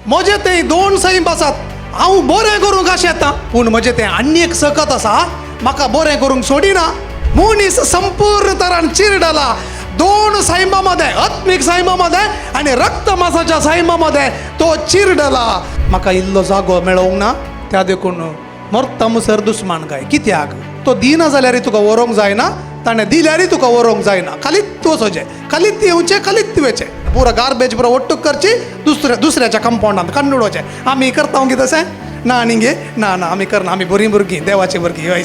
म्हजे ते दोन सैम आसात. हांव बरें करूंक आशेतां पूण म्हजें तें आनी एक सकत आसा, म्हाका बरें करूंक सोडिना. मनीस संपूर्ण तरान चिरडला दोन सैमा मदें, आत्मीक सैमा मदें आनी रक्तमासाच्या सैमा मदें तो चिरडला. म्हाका इल्लो जागो मेळोवंक ना, त्या देखून मरता मुसर दुस्मान काय. कित्याक तो दिना जाल्यार तुका व्हरूंक जायना, ताणें दिल्यारय तुका व्हरूंक जायना. खालीच वचोचें, खालीच येवचें, खालीच वचें. पुरो गार्बेज पुरो ಒಟ್ಟು करची दुसऱ्याच्या कंपावंडांत काडून उडोवचें. आमी करता गे तशें ना न्ही गे? ना ना, आमी करना. आमी बरीं भुरगीं, देवाची भुरगीं. हय.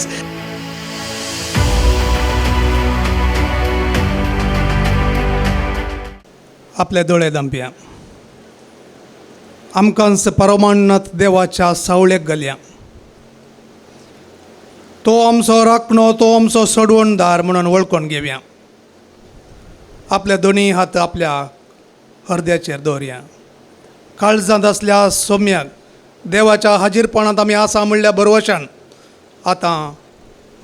आपले दोळे दांपया. आमकांच परमान्नत देवाच्या सावळेक घालया. तो आमचो राखणो, तो आमचो सोडवणदार म्हणून वळखून घेवया. आपले दोनी हात आपल्या हरद्याचेर दवरया. काळजांत आसल्या सोम्याक देवाच्या हाजीरपणांत आमी आसा म्हणल्या बरवशान आतां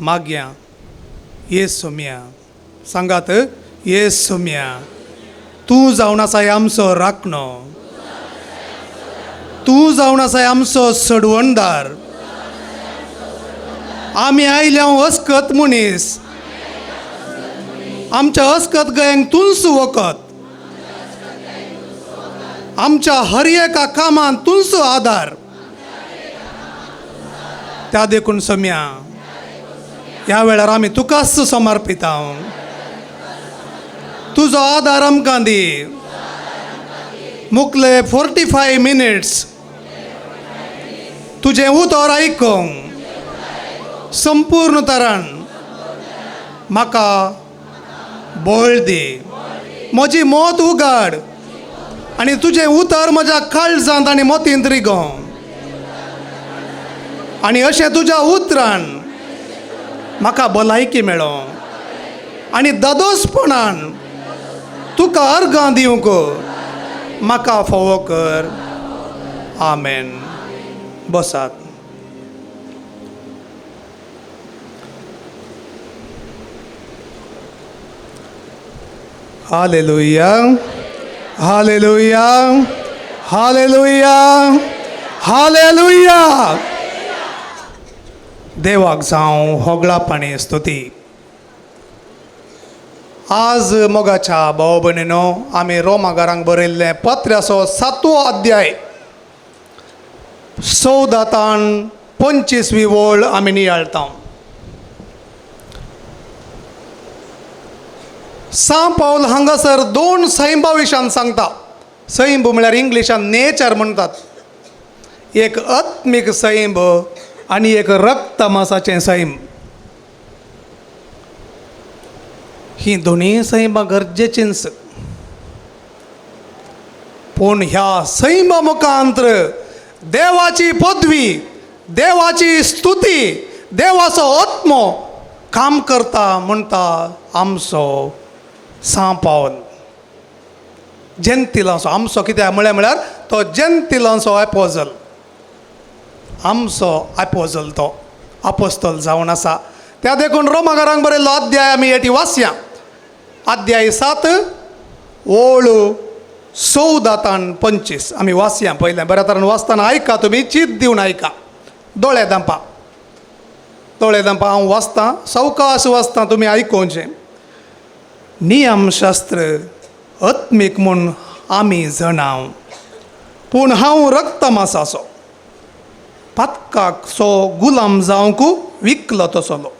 मागया. ये सोम्या, सांगात, ये सोम्या, तूं जावन आसाय आमचो राखणो, तूं जावन आसाय आमचो सडवणदार. आमी आयल्या अस्कत मनीस, आमच्या अस्कत गयांक तूंच वखद, आमच्या हर एका कामांत तूंच आदार. त्या देखून सम्या, ह्या वेळार आमी तुकाच समर्पिता. तुजो आदार आमकां दी. मुखले 45 मिनिट्स तुजें उतर आयकूंक संपूर्ण तरान म्हाका बळ दी. म्हजी मत उगाड आनी तुजें उतर म्हज्या काळजांत आनी मतींत रिगों, आनी अशें तुज्या उतरान म्हाका भलायकी मेळो आनी दादोसपणान तुका अर्गां दिवंक म्हाका फावो कर. आमेन. बसात. Hallelujah, hallelujah, hallelujah, hallelujah. देवाक जावं होगळापणी स्तुती. आज मोगाच्या भाव भयणीनो, आमी रोमागारांक बरयल्लें पत्र्याचो 7वो अध्याय 14 तान 25वी वळ आमी नियाळता. सां पावल हांगासर दोन सैंबा विशयान सांगता. सैंब म्हळ्यार इंग्लिशान नेचर म्हणटात. एक आत्मीक सैंब आनी एक रक्तमासाचें सैम. ही दोनूय सैमां गरजेचींच, पूण ह्या सैमा मुखांत्र देवाची पदवी, देवाची स्तुती, देवाचो आत्मो काम करता म्हणटा आमचो सां पावल. जेंतिलांचो आमचो कित्याक म्हळ्यार म्हळ्यार तो जेंतिलांचो एपोजल, आमचो एपोजल, तो आपोस्तल जावन आसा. त्या देखून रोमागारांक बरयल्लो अध्याय आमी एटी वाचया. अध्याय 7 ओळ 14 तान 25 आमी वाचया. पयलें बऱ्या तरान वाचतना आयका, तुमी चीत दिवन आयका. दोळे दांपा, दोळे दांपा. हांव वाचतां, सवकास वाचतां, तुमी आयकोवचें. नियमशास्त्र आत्मीक म्हूण आमी जाणाव, पूण हांव रक्तमासाचो पातकाक सो गुलाम जावंक विकलो तसलो.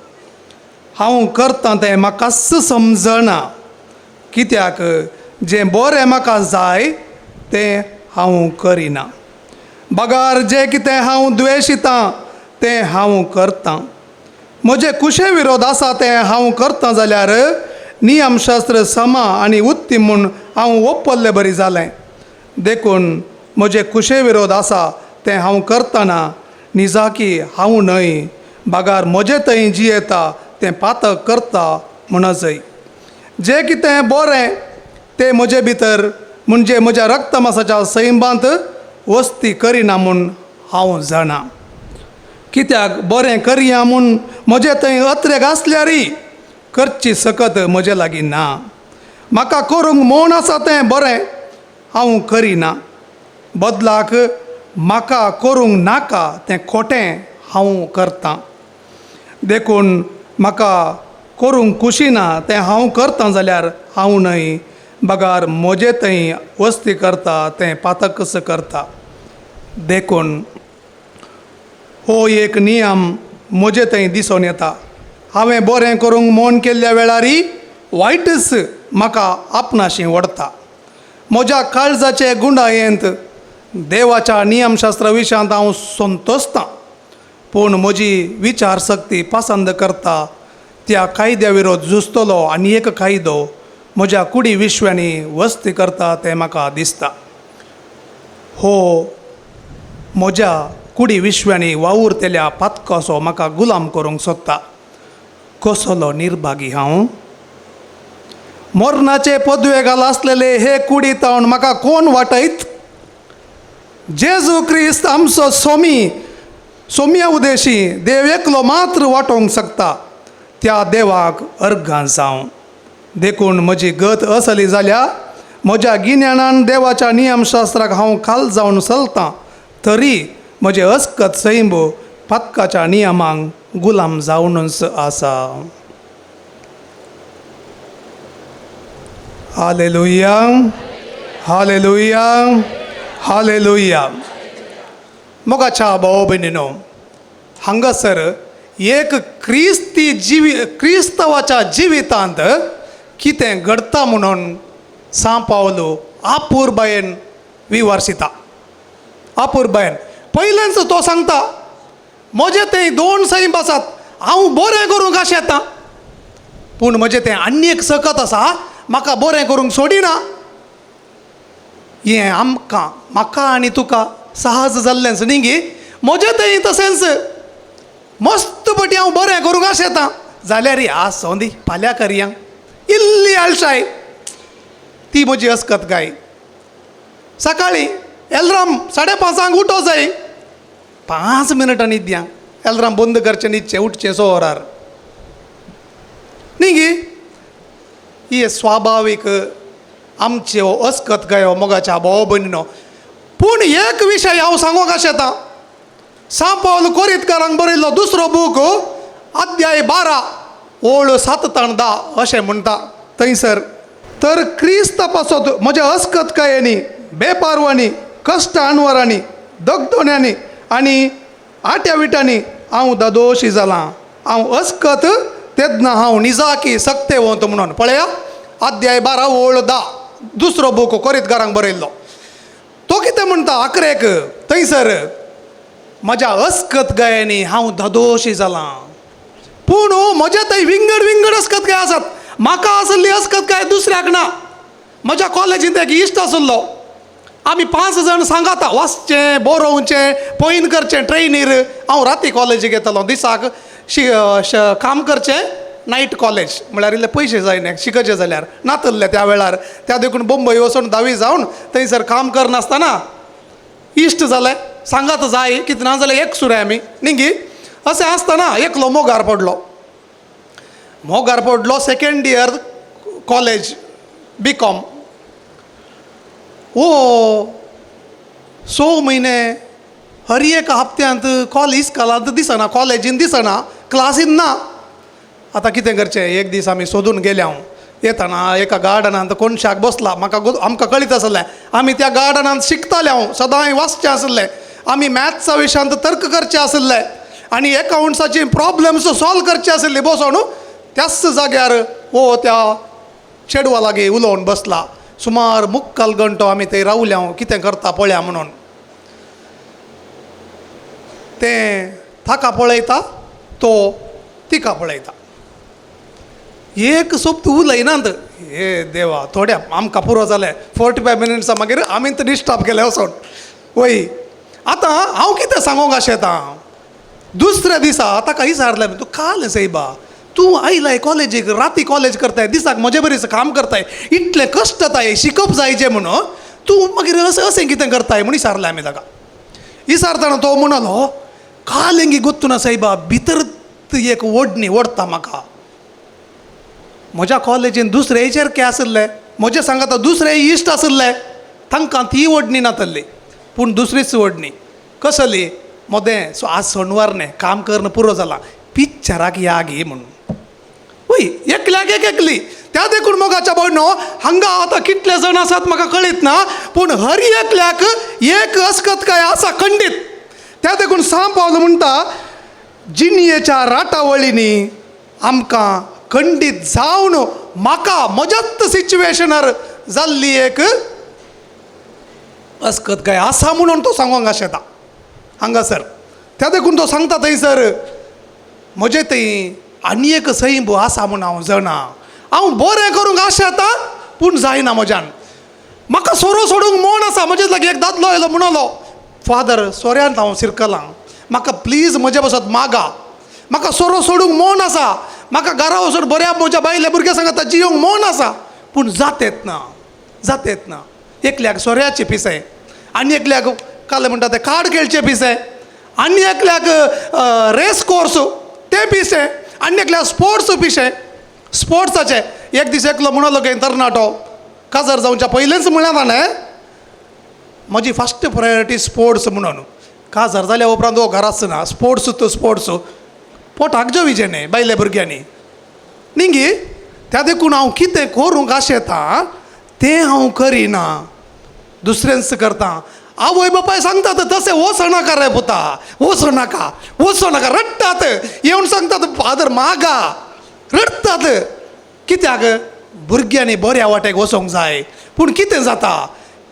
हांव करतां तें म्हाकाच समजना, कित्याक जें बरें म्हाका जाय तें हांव करिना, बगार जें कितें हांव द्वेशितां तें हांव करतां. म्हजे कुशे विरोध आसा तें हांव करतां जाल्यार नियमशास्त्र समा आनी उत्तीम म्हूण हांव ओपल्ले बरी जालें. देखून म्हजे कुशे विरोध आसा तें हांव करतना निजाकी हांव न्हय, बागार म्हजे थंय जियेता तें पातक करता म्हणजय. जें कितें बरें तें म्हजे भितर म्हणजे म्हज्या रक्तमासाच्या सैंबांत वस्ती करिना म्हूण हांव जाणा. कित्याक बरें करया म्हूण म्हजे थंय अत्रेक आसल्यारय करची सकत म्हजे लागीं ना. म्हाका करूंक म्हूण आसा तें बरें हांव करिना, बदलाक म्हाका करूंक नाका तें खोटें हांव करतां. देखून म्हाका करूंक खुशी ना तें हांव करतां जाल्यार हांव न्हय बगार म्हजे थंय वस्ती करता तें पातकच करता. देखून हो एक नियम म्हजे थंय दिसून येता, हांवें बरें करूंक मन केल्ल्या वेळारय वायटच म्हाका आपणाशी ओडटा. म्हज्या काळजाचे गुंडायेंत देवाच्या नियमशास्त्रा विशयांत हांव संतोसतां, पूण म्हजी विचार शक्ती पसंद करता त्या कायद्या विरोध झुजतलो आनी एक कायदो म्हज्या कुडी विश्वांनी वस्ती करता तें म्हाका दिसता. हो म्हज्या कुडी विश्वांनी वावुरतल्या पातकाचो म्हाका गुलाम करूंक सोदता. कसलो निर्भागी हांव! मरणाचे पदवे घाल आसलेले हे कुडी तावन म्हाका कोण वाटयत? जेजू क्रिस्त आमचो सोमी सोम्या उदेशी देव एकलो मात्र वाटोवंक शकता, त्या देवाक अर्गां जावं. देखून म्हजी गत असली जाल्या, म्हज्या गिन्यानान देवाच्या नियमशास्त्राक हांव खाल जावन चलतां, तरी म्हजें अस्कत सैंब पातकाच्या नियमांक गुलाम जावनच आसा. Hallelujah, hallelujah, hallelujah. मोगाच्या भाव भयणीनो, हांगासर एक क्रिस्ती जिवी क्रिस्तांवाच्या जिवितांत कितें घडटा म्हणून सांव पावलो आपुरबायेन विवर्सिता. आपुरबायेन पयलेंच तो सांगता, म्हजें तें दोन सैम आसात, हांव बरें करूंक आशेतां, पूण म्हजें तें आनी एक सकत आसा म्हाका बरें करूंक सोडिना. हें आमकां, म्हाका आनी तुका सहज जाल्लेंच न्ही गी? म्हजें तें तशेंच मस्त पटी हांव बरें करूंक आशेतां, जाल्यार आसों दी फाल्यां करया, इल्ली आळशाय ती म्हजी अस्कत गाय. सकाळीं एलराम 5:30 उठो जाय, 5 मिनटां न्हिद्या, एलराम बंद करचें, न्हिदचें, उठचें 6 वरार न्ही गी? ही स्वाभावीक आमच्यो अस्कत गायो मोगाच्या भाव भयणीनो. पूण एक विशय हांव सांगूंक आशेतां, सांव पावल कोरीतकारांक बरयल्लो दुसरो बूक अध्याय 12 ओळ 7 ताण 10 अशें म्हणटा. थंयसर तर क्रिस्ता पासत म्हज्या अस्कतकायेंनी, बेपारवांनी, कश्ट अणवरांनी, दगदोण्यांनी आनी आट्या विटांनी हांव दादोशी जालां. हांव अस्कत तेन्ना हांव निजाकी सक्तेवंत म्हणून. पळया अध्याय 12 ओळ 10 दुसरो बूक कोरीतकारांक बरयल्लो. तो कितें म्हणटा आकरेक थंयसर, म्हज्या अस्कत गायांनी हांव धादोशी जालां, पूण म्हज्या थंय विंगड विंगड अस्कत गाय आसात. म्हाका आसली अस्कत गाय दुसऱ्याक ना. म्हज्या कॉलेजींत एक इश्ट आसलो, आमी 5 जाण सांगाता वाचचें, बरोवचें, पॉयन करचें ट्रेनीर. हांव राती कॉलेजीक येतालो, दिसाक काम करचें, नायट कॉलेज म्हळ्यार इल्ले पयशे जायना शिकचे जाल्यार नातल्ले त्या वेळार. त्या देखून बंबय वचून धावी जावन थंयसर काम करनासतना इश्ट जाले, सांगात जाय कितें ना जाल्यार एक सुरे आमी न्ही गी? अशें आसतना एकलो मोगार पडलो, मोगार पडलो second year college B com. ओ 6 म्हयने हर एक हप्त्यांत कॉलेज इस्कॉलांत दिसना, कॉलेजीन दिसना, क्लासीन ना. आतां कितें करचें? एक दीस आमी सोदून गेले. हांव येतना एका गार्डनांत कोनशाक बसला, म्हाका आमकां कळीत आसलें. आमी त्या गार्डनांत शिकताले, हांव सदांय वाचचें आसलें, आमी मॅथ्सा विशयांत तर्क करचें आसलें आनी एकावंट्साची प्रॉब्लम्स सॉल्व करचे आसले बसोन. त्याच जाग्यार हो त्या चेडवा लागीं उलोवन बसला. सुमार मुक्काल घंटो आमी थंय रावले, हांव कितें करता पळया म्हणून. तें ताका पळयता, तो तिका पळयता, एक सोबत उलयनात. हे देवा, थोड्या आमकां पुरो जालें. 45 मिनट्सां मागीर आमी तर डिस्टर्ब केलें वचोन. वय आतां हांव कितें सांगूंक आशेतां, दुसऱ्या दिसा ताका विचारलें, तूं काल सैबा तूं आयलाय कॉलेजीक, राती कॉलेज करताय, दिसाक म्हजे बरीच काम करताय, इतलें कश्ट जाताय, शिकप जायचें म्हणून तूं मागीर अशें अशें कितें करताय म्हूण विचारलें आमी ताका. विचारतना तो म्हणलो, काल हेंगी गोत्तू ना सायबा, भितर एक ओडणी ओडटा म्हाका. म्हज्या कॉलेजीन दुसरेचेर के आशिल्ले, म्हजे सांगाता दुसरे इश्ट आशिल्ले, तांकां ती ओडणी नातल्ली. पूण दुसरीच ओडणी कसली मोदें सो आज सणवार न्ही काम करून पुरो जाला पिक्चराक या गे म्हणून. वय एकल्याक एक एकली. त्या देखून मोगाच्या भयणो हांगा आतां कितले जाण आसात म्हाका कळीत ना, पूण हर एकल्याक एक अस्कत काय आसा खंडीत. त्या देखून सांव पावल म्हणटा जिणयेच्या राटावळींनी आमकां खंडीत जावन म्हाका म्हज्याच सिच्युएशनार जाल्ली एक अस्कत काय आसा म्हणून तो सांगोंक आशेता हांगासर. त्या देखून तो सांगता थंयसर म्हजे थंय आनी एक सैंब आसा म्हूण हांव जाणा, हांव बरें करूंक आशेता पूण जायना म्हज्यान. म्हाका सोरो सोडूंक मोन आसा. म्हजे लागीं एक दादलो आयलो म्हणलो, फादर सोऱ्यांत हांव शिरकलां, म्हाका प्लीज म्हजे पासत मागा, म्हाका सोरो सोडूंक मोन आसा, म्हाका घरा वचून बऱ्या म्हज्या बायले भुरग्यां सांगता जियोंक मोन आसा, पूण जातेत ना, जातेत ना. एकल्याक सोऱ्याचे पिशें, आनी एकल्याक काल म्हणटा ते कार्ड खेळचे पिशें, आनी एकल्याक रेस कोर्स ते पिशें, आनी एकल्याक स्पोर्ट्स पिशें, स्पोर्ट्साचे. एक दीस एकलो म्हणलो खंय तरणाटो काजार जावच्या पयलेंच म्हळ्यार ताणें म्हजी फस्ट प्रायोरिटी स्पोर्ट्स म्हणून. काजार जाल्या उपरांत हो घराच ना, स्पोर्ट्स तो स्पोर्ट्स पोटाक जेवचें न्ही बायले भुरग्यांनी न्ही गी. त्या देखून हांव कितें करूंक आशेता तें हांव करिना, दुसरेंच करता. आवय बापाय सांगतात तशें वचनाका रे पुता, वचनाका, वचनाका, रडटात येवन सांगतात फादर मागा, रडटात. कित्याक भुरग्यांनी बऱ्या वाटेक वचोंक जाय, पूण कितें जाता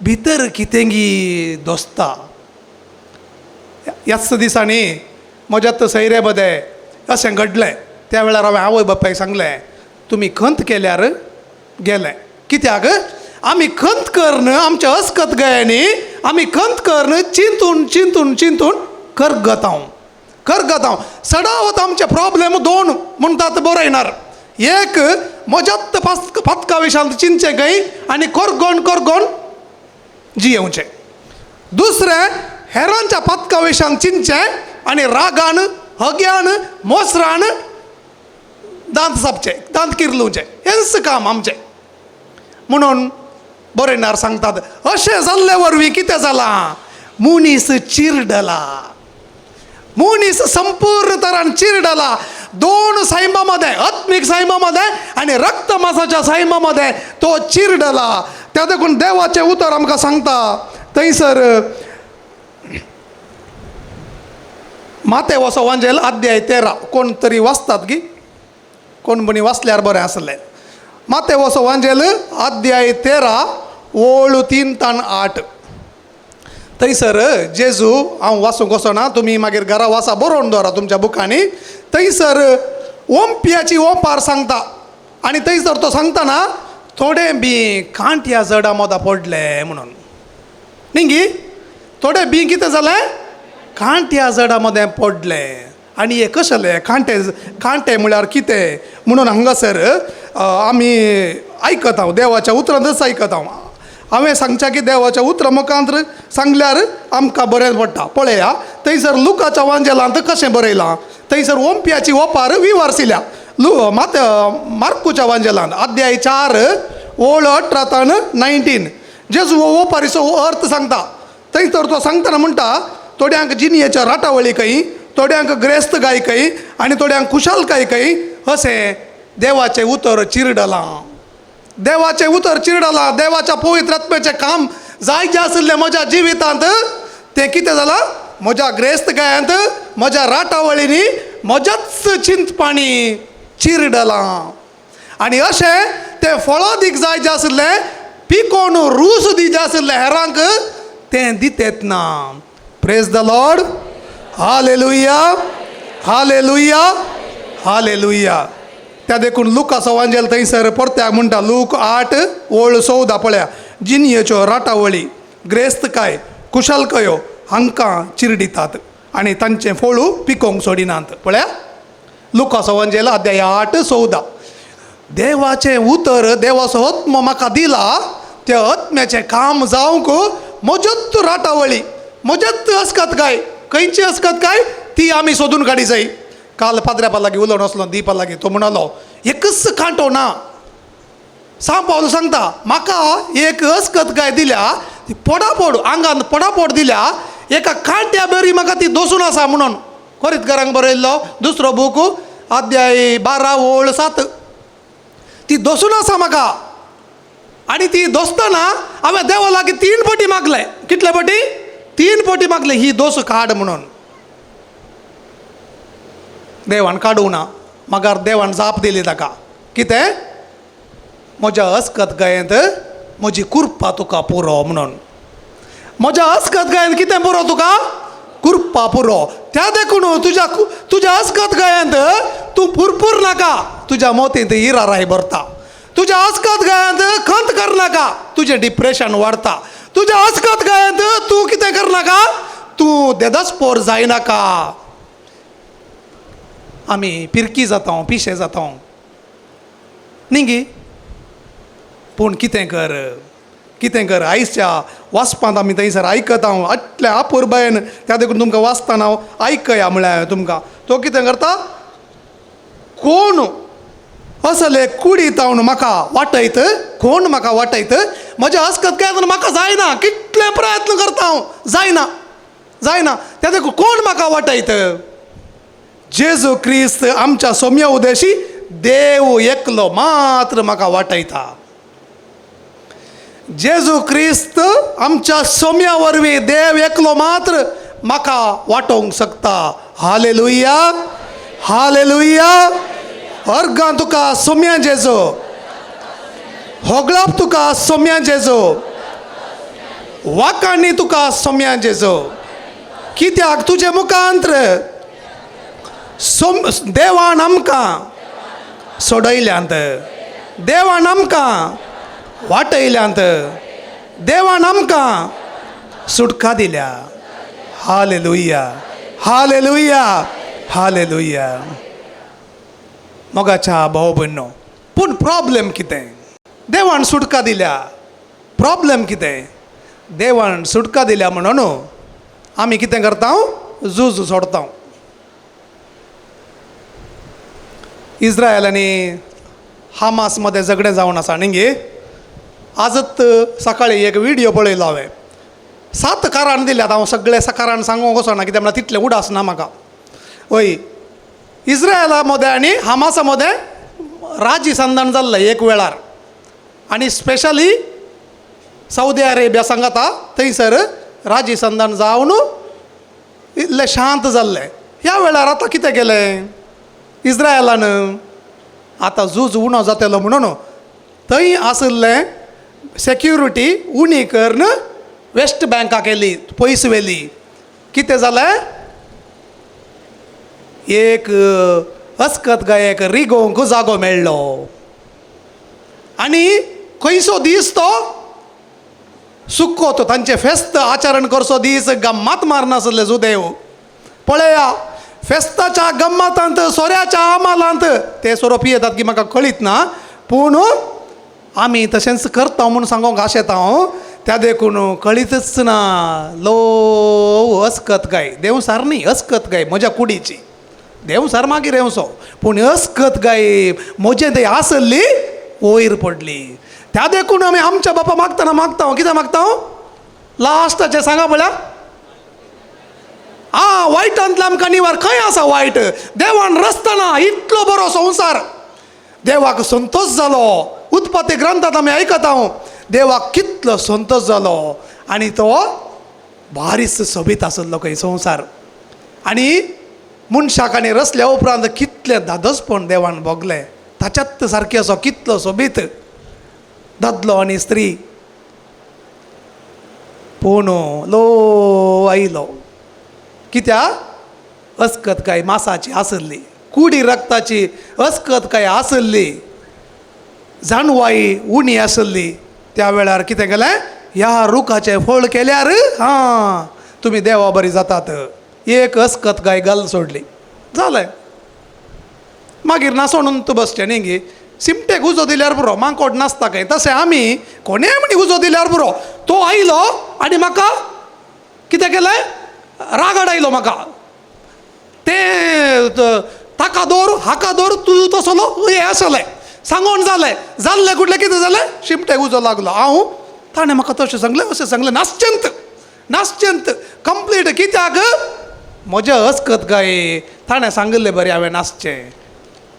भितर कितेंगी दोसता. ह्याच दिसांनी म्हज्यात सैरे बदें अशें घडलें. त्या वेळार हांवें आवय बापायक सांगलें तुमी खंत केल्यार गेलें. कित्याक आमी खंत करून आमच्या अस्कत गयांनी आमी खंत करून चिंतून चिंतून चिंतून करगत हांव, करगत हांव. सदांच आमचे प्रॉब्लेम दोन म्हणटात बरयणार, एक म्हज्यात पातका विशांत चिंतचें खंय आनी करगोन करगोन जियेवचें, दुसरें हेरांच्या पातका विशांत चिंतचें आनी रागान हग्यान मोसरान दांत सापचे, दांत किरलुवचें, हेंच काम आमचें. म्हणून बरयणार सांगतात अशें जाल्ले वरवीं कितें जालां मनीस चिरडला, मनीस संपूर्ण तरान चिरडला. दोन सैमा मदें, आत्मीक सैमा मदें आनी रक्तमासाच्या सैमा मदें तो चिरडला. त्या देखून देवाचें उतर आमकां सांगता थंयसर माते वसो वांजेल अध्याय 13, कोण तरी वाचतात की कोण बणी वाचल्यार बरें आसलें. माते वसो वांजेल अध्याय 13 ओळ 3 तान 8. थंयसर जेजू, हांव वाचूंक वचना, तुमी मागीर घरा वाचा बरोवन दवरा तुमच्या बुकांनी. थंयसर ओंपयाची ओंपार सांगता आनी थंयसर तो सांगतना थोडे बी कांट्या जडा मोदा पडले म्हणून न्ही गी. थोडे बी कितें जालें कांट्या जडा मदें पडले. आनी हे कसले कांटे, कांटे म्हळ्यार कितें म्हणून हांगासर आमी आयकत हांव देवाच्या उतरांतच आयकत हांव. हांवें सांगचें की देवाच्या उतरां मुखांत सांगल्यार आमकां बरें पडटा. पळया थंयसर लुकाच्या वांजेलांत कशें बरयलां, थंयसर ओंपयाची ओपार विवारसिल्या. लु मात मार्कूच्या वांजेलांत अध्याय 4 ओळ 18 तान 19 जेजू हो ओपारीचो हो अर्थ सांगता. थंयसर तो सांगतना म्हणटा थोड्यांक जिणयेच्या राटावळी खंय, थोड्यांक ग्रेस्त गाय खंय आनी थोड्यांक खुशालकाय खंय, अशें देवाचें उतर चिरडलां, देवाचें उतर चिरडलां. देवाच्या पवित्र आत्म्याचें काम जाय जें आशिल्लें म्हज्या जिवितांत तें कितें जालां म्हज्या ग्रेस्त गायांत, म्हज्या राटावळींनी म्हज्याच चिंतपाणी चिरडलां. आनी अशें तें फळादीक जाय जें आशिल्लें पिकोवन रूस दी जें आशिल्लें हेरांक तें दितेत ना. Praise the Lord, hallelujah, hallelujah, hallelujah. त्या देखून लुकाचो वांजेल थंयसर परत्याक म्हणटा लूक 8 ओळ 14 पळया, जिणयेच्यो राटावळी ग्रेस्तकाय कुशलकायो हांकां चिरडितात आनी तांचें फळू पिकोवंक सोडिनात. पळया लुकाचो वांजेल अध्याय 8 14. देवाचें उतर देवाचो आत्मो म्हाका दिला, त्या आत्म्याचें काम जावंक म्हज्योच राटावळी म्हज्योच अस्कत काय, खंयची अस्कत काय ती आमी सोदून काडी जाय. काल पाद्र्यापा लागीं उलोवन आसलो दिपा लागीं, तो म्हणलो एकच कांटो ना. सांव पावल सांगता म्हाका एक अस्कत काय दिल्या, ती पोडापोड आंगान पोडापोड दिल्या एका कांट्या बरी म्हाका ती दोसून आसा म्हणून. कोरितकारांक बरयल्लो दुसरो बूक अध्याय 12 ओळ 7. ती दोसून आसा म्हाका आनी ती दोसतना हांवें देवा लागीं 3 पटी मागले. कितले पटी? 3 पटी मागले ही दोस काड म्हणून. देवान काडूं ना, मगर देवान जाप दिली ताका कितें, म्हज्या अस्कत गायेंत म्हजी कुरपा तुका पुरो म्हणून. म्हज्या अस्कत गायेंत कितें पुरो तुका? कुरपा पुरो. त्या देखून तुज्या तुज्या अस्कत गायेंत तूं पुरपूर नाका, तुज्या मोतींत इराराय भरता. तुज्या अस्कत गायेंत खंत करनाका, तुजें डिप्रेशन वाडता. तुज्या अस्कत गायेंत तूं कितें करनाका, तूं देदस्पोर जायनाका. आमी पिरकी जाता, पिशे जाता न्ही गी? पूण कितें कर, कितें कर, आयच्या वाचपांत आमी थंयसर आयकता हांव आटल्या आपुरबायेन, त्या देखून तुमकां वाचतना हांव आयकया म्हळ्यार हांवें तुमकां. तो कितें करता, कोण असले कुडीत हांव म्हाका वाटयत, कोण म्हाका वाटयत, म्हज्या अस्कत काय म्हाका जायना, कितले प्रयत्न करता हांव, जायना जायना. त्या देखून कोण म्हाका वाटयत? जेजू क्रिस्त आमच्या सोम्या उदेशी देव एकलो मात्र म्हाका वाटयता. जेजू क्रिस्त आमच्या सोम्या वरवीं देव एकलो मात्र म्हाका वाटोवंक शकता. Hallelujah, hallelujah. अर्गां तुका सोम्या जेजू, होगळाप तुका सोम्या जेजू, वाकांनी तुका सोम्या जेजू. कित्याक तुजे मुखांत्र सोम देवान आमकां सोडयल्यांत, देवान आमकां वाटयल्यांत, देवान आमकां सुटका दिल्या. Hallelujah, hallelujah, hallelujah. मोगाच्या भाव भयणो, पूण प्रॉब्लेम कितें? देवान सुटका दिल्या, प्रॉब्लेम कितें? देवान सुटका दिल्या म्हणून आमी कितें करता? झूज सोडता. इस्रायल आनी हामास मदें झगडें जावन आसा न्ही गे? आजच सकाळी एक व्हिडियो पळयलो हांवें. 7 कारण दिल्यात, हांव सगळे कारण सांगूंक वचना कित्याक म्हळ्यार तितलें उडास ना म्हाका. हय, इस्रायला मदें आनी हामासा मदें राजी संधान जाल्लें एक वेळार, आनी स्पेशली सौदी अरेबिया सांगाता थंयसर राजी संधान जावन इल्लें शांत जाल्लें. ह्या वेळार आतां कितें केलें इस्रायलान? आतां झूज उणो जातलो म्हणून थंय आशिल्लें सेक्युरिटी उणी करून वेस्ट बँकाक केली, पयस व्हेली. कितें जालें? एक अस्कत गायक रिगोवंक जागो मेळ्ळो आनी खंयचो दीस तो सुको, तो तांचें फेस्त आचरण करचो दीस, गम्मात मारनासले जुदेव. पळया फेस्ताच्या गम्मातांत, सोऱ्याच्या आमालांत ते सोरो पियेतात की म्हाका कळीत ना, पूण आमी तशेंच करता म्हूण सांगूंक आशेता हांव. त्या देखून कळीतच ना लो अस्कत गाय देवसार न्ही, अस्कत गाय म्हज्या कुडीची देवसार मागीर येवचो, पूण अस्कत गाय म्हजें ते आसली वयर पडली. त्या देखून आमी आमच्या बापा मागतना मागता, कितें मागता? लास्टाचें सांगा पळया. आ वायटांतल्या आमकां निवार. खंय आसा वायट? देवान रचतना इतलो बरो संवसार, देवाक संतोश जालो. उत्पत्ती ग्रंथांत आमी आयकता देवाक कितलो संतोश जालो आनी तो बारीस सोबीत आसलो खंय संवसार. आनी मनशाक आनी रचल्या उपरांत कितलें धादोसपण देवान भोगलें, ताच्यात सारकें असो कितलो सोबीत दादलो आनी स्त्री. पूण लो आयलो कित्याक? अस्कत काय मासाची आसली, कुडी रक्ताची अस्कत काय आसली, जाणवाई उणी आसली. त्या वेळार कितें केलें? ह्या रुखाचें फळ केल्यार हां तुमी देवा बरी जातात. एक अस्कत गाय घाल सोडली, जालें. मागीर नासोणून तूं बसचें न्ही गे? सिमटेक उजो दिल्यार पुरो, मांकोड नासता खंय. तशें आमी कोणें म्हणी उजो दिल्यार पुरो. तो आयलो आनी म्हाका कितें केलें? रागड आयलो म्हाका. तें ताका दवर हाका दवर, तूं तसलो हें आसलें सांगोन जालें. जाल्लें कुठलें कितें जालें? शिमटेक उजो लागलो. हांव ताणें म्हाका तशें सांगलें अशें सांगलें. नासचेंत नासचेंत कंप्लीट. कित्याक म्हज्या अस्कत गाय ताणें सांगिल्लें बरें हांवें नासचें.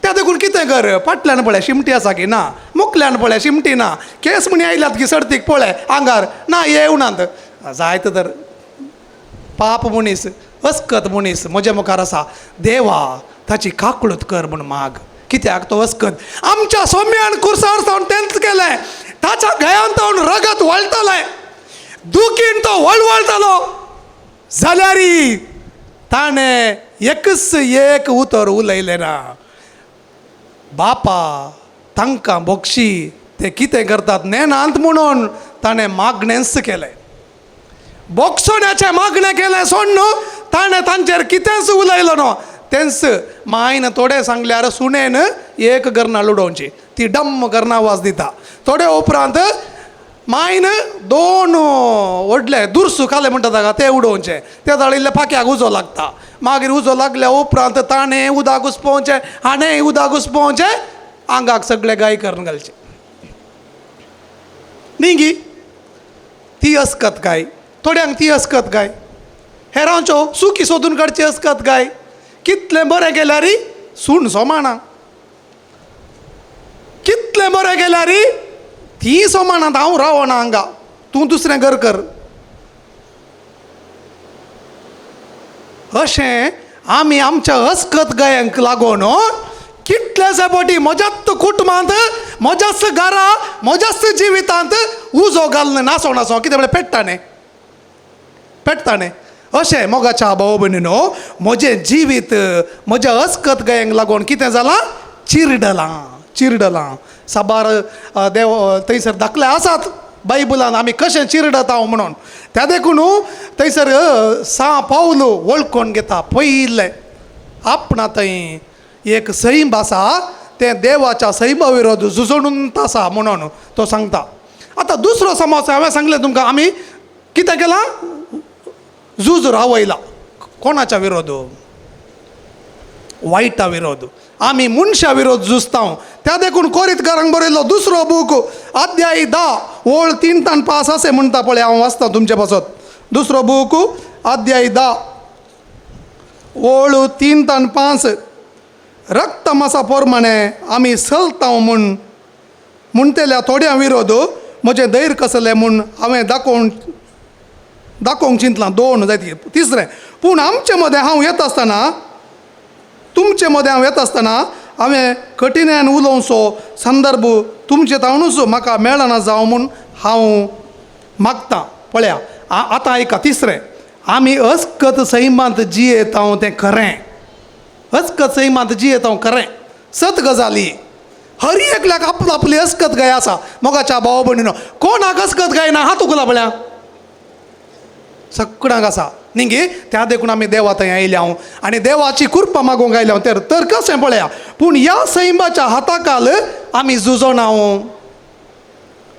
त्या देखून कितें कर, फाटल्यान पळय शिमटी आसा की ना, मुखल्यान पळय शिमटी ना, केस म्हणी आयल्यात की सर्तीक पळय आंगार ना येवनात. जायत तर पाप मनीस अस्कत मनीस म्हज्या मुखार आसा. देवा ताची काकळूत कर म्हूण माग. कित्याक तो अस्कत आमच्या सोम्यान कुर्सार सावन तेंच केलें. ताच्या गळ्यान तावन रगत वळटलें, दुखीन तो वळवळटलो. जाल्यार ताणें एकच एक उतर उलयलें ना. बापा तांकां बोक्षी ते कितें करतात नेनांत म्हणून ताणें मागणेंच केलें. बोगसोण्याचें मागणें केलें सोड न्हू, ताणें तांचेर कितेंच उलयलो न्हू. तेंच मायन थोडें सांगल्यार सुणेन एक गरनाळ उडोवची, ती डम्म करना आवाज दिता. थोडे उपरांत मायन दोन व्हडले दुरसू खाले म्हणटा ताका ते उडोवचे, ते दाळिल्ले पाक्याक उजो लागता. मागीर उजो लागल्या उपरांत ताणें उदक घुसपोवचें, हाणें उदक घुसपोवचें, आंगाक सगळे गाय करून घालचे. न्ही गी ती अस्कत गाय, थोड्यांक ती अस्कत गाय, हेरांच्यो सुकी सोदून काडची अस्कत गाय. कितलें बरें केल्यार सूण सोमाना, कितलें बरें केल्यार ती सोमानात. हांव रावना हांगा, तूं दुसरें घर कर. अशें आमी आमच्या अस्कत गायांक लागून कितल्याशा फावटी म्हज्याच कुटुंबांत, म्हज्याच घरा, म्हज्याच जिवितांत उजो घालून नासो नासो कितें म्हळ्यार पेट्टा न्ही, पेट्टा न्ही. अशें मोगाच्या भाव भयणीनो, म्हजें जिवीत म्हज्या अस्कत गायांक लागून कितें जालां, चिरडलां चिरडलां. साबार देव थंयसर दाखले आसात बायबलान आमी कशें चिरडता म्हणून. त्या देखून थंयसर सा पावल वळखून घेता. पयलें आपणा थंय एक सैम आसा, तें देवाच्या सैमा विरोध झुजोणून आसा म्हणून तो सांगता. आतां दुसरो समज हांवें सांगलें तुमकां, आमी कितें केलां, झूज रावयला. कोणाच्या विरोध? वायटा विरोध. आमी मनशा विरोध झुजता. त्या देखून कोरीतकारांक बरयल्लो दुसरो बूक अध्याय 10 ओळ 3 तान 5 अशें म्हणटा. पळय हांव वाचता तुमचे पासत. दुसरो बूक अध्याय 10 ओळ 3 तान 5. रक्तमासा प्रमाणे आमी चलता म्हूण म्हणटेल्या थोड्यां विरोध म्हजें धैर्य कसलें म्हूण हांवें दाखोवंक चिंतलां. 2 जायत. तिसरें, पूण आमचे मदें हांव येता आसतना, तुमचे मदें हांव येता आसतना हांवें कठिण्यान उलोवचो संदर्भ तुमचे तावनूच म्हाका मेळना जावं म्हूण हांव मागतां. पळया आतां आयका. तिसरें, आमी अस्कत सैमांत जियेता तें खरें, अस्कत सैमांत जियेता खरें, सत गजाली. हर एकल्याक आपलो आपली अस्कत गाय आसा. मोगाच्या भाव भयणीनो, कोणाक अस्कत गाय ना हात उखला पळया, सगळ्यांक आसा न्ही गे. त्या देखून आमी देवा थंय आयल्या हांव आनी देवाची कृपा मागूंक आयल्या हांव. तर कशें पळया, पूण ह्या सैमाच्या हाताकाल आमी झुजोना.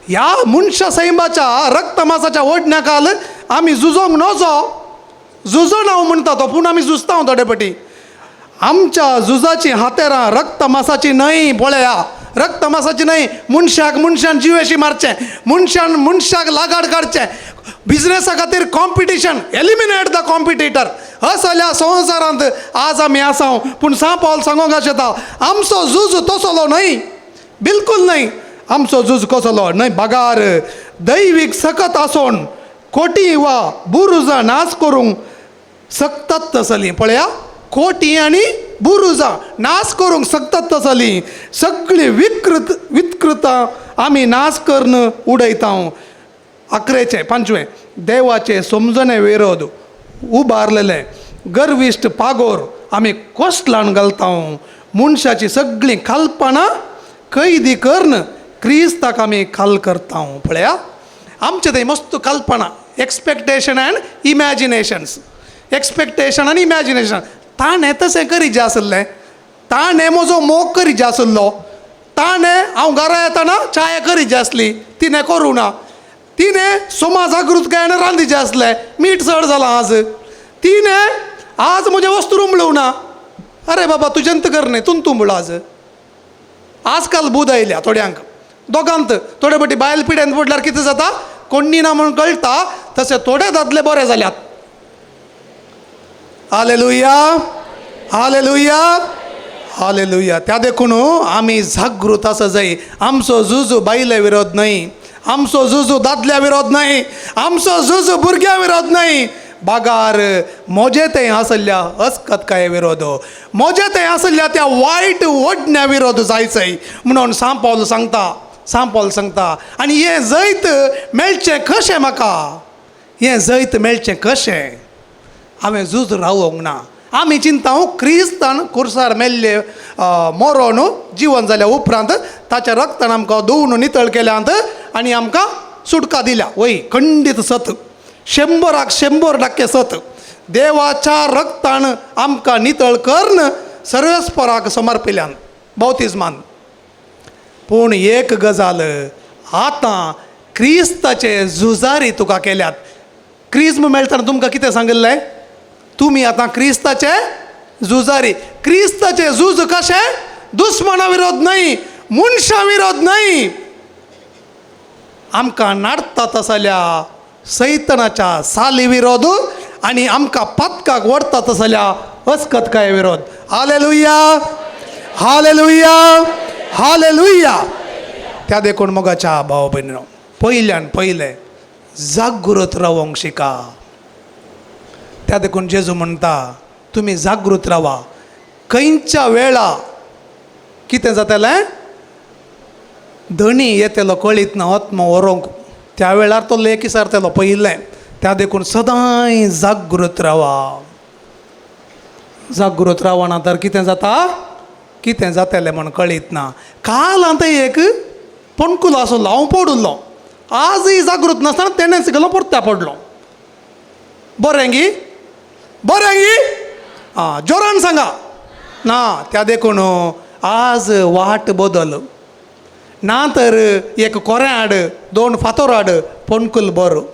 ह्या मनशा सैमाच्या रक्तमासाच्या ओडण्याकाल आमी झुजोंक नजो. झुजोना म्हणटा तो, पूण आमी झुजता थोडे पटी. आमच्या झुजाची हातेरां रक्तमासाची न्हय. पळया, रक्तमासाची न्हय. मनशाक मनशान जिवेशी मारचें, मनशान मनशाक लागाड काडचें, बिजनेसा खातीर कॉम्पिटिशन, एलिमिनेट the competitor असल्या संवसारांत आज आमी आसा. पूण सां पावल सांगूंक आशेता, आमचो झूज तसलो न्हय, बिलकूल न्हय. आमचो झूज कसलो न्हय, बगार दैवीक सकत आसून कोटी वा बुरुजां नाच करूंक शकतात तसलीं. पळया, कोटी आनी बुरुजां नाच करूंक शकतात तसलीं सगळीं विकृत विकृतां आमी नाच करून उडयता. 11 5वें, देवाचे समजणे विरोध उबारलेले गर्विश्ट पागोर आमी कोसलान घालता. मनशाची सगळीं कल्पना कैदी करून क्रिस्ताक आमी खाल करता. पळया, आमचे थंय मस्त कल्पना, एक्सपेक्टेशन अँड इमॅजिनेशन्स, एक्सपेक्टेशन आनी इमॅजिनेशन. ताणें तशें करीजे आसलें, ताणें म्हजो मोग करीजे आसलो, ताणें हांव घरा येतना चाया करीजे आसली, तिणें करूं ना, तिणें सोमा जागृतकायेन रांदिचें आसलें, मीठ चड जालां आज, तिणें आज म्हजें वस्तू रुमळूं ना. अरे बाबा तुजेंत कर न्ही, तूं तुंबळ आज. आजकाल बूद आयल्या थोड्यांक, दोगांत थोडे फावटी बायल पिड्यान पडल्यार कितें जाता, कोण्णी ना म्हूण कळटा, तशें थोडे दादले बरे जाल्यात. Hallelujah, hallelujah, hallelujah. त्या देखून आमी जागृत आसा जाय. आमचो झुजू बायले विरोध न्हय, आमचो झुजू दादल्या विरोध न्हय, आमचो झुजू भुरग्या विरोध न्हय, बागार म्हजे थंय आसल्या अस्कतकाये विरोध, म्हजे थंय आसल्या त्या वायट ओडण्या विरोध जायचय म्हणून सांव पावल सांगता, सांव पावल सांगता. आनी हें जैत मेळचें कशें म्हाका, हें जैत मेळचें कशें? हांवें झूज रावोंक ना. आमी चिंता क्रिस्तान कुर्सार मेल्ले मरोन जिवन जाल्या उपरांत ताच्या रक्तान आमकां धुवन नितळ केल्यांत आनी आमकां सुटका दिल्या. वय, खंडीत सत, 100% 100% सत. देवाच्या रक्तान आमकां नितळ करून सर्वेस्पराक समर्पिल्यान बौतिज्मान. पूण एक गजाल, आतां क्रिस्ताचे झुजारी तुका केल्यात. क्रिज्म मेळटना तुमकां कितें सांगिल्लें? तुमी आतां क्रिस्ताचे झुजारी. क्रिस्ताचे झूज कशें? दुस्मना विरोध न्हय, मनशां विरोध न्हय, आमकां नाडतात आसल्या सैतनाच्या साली विरोध आनी आमकां पातकाक व्हरतात आसल्या अस्कतकाये विरोध. Hallelujah, hallelujah, hallelujah. त्या देखून मोगाच्या भाव भयणीनो, पयल्यान पयलें जागृत रावोंक शिका. त्या देखून जेजू म्हणटा तुमी जागृत रावा. खंयच्या वेळा कितें जातलें, धणी येतलो कळीत ना आत्मा व्हरोंक, त्या वेळार तो लेख विचारतलो पयलें. त्या देखून सदांय जागृत रावा. जागृत रावना तर कितें जाता, कितें जातलें म्हण कळीत ना. काल आतां एक पणकुलो आसलो, हांव पडिल्लो, आजय जागृत नासतना तेणेच गेलो परत्या पडलो. बरें गी, बरें गी, आं जोरान सांगा ना. त्या देखून आज वाट बदल, ना तर एक कोरें हाड, दोन फातोर हाड, पणकुल बरो.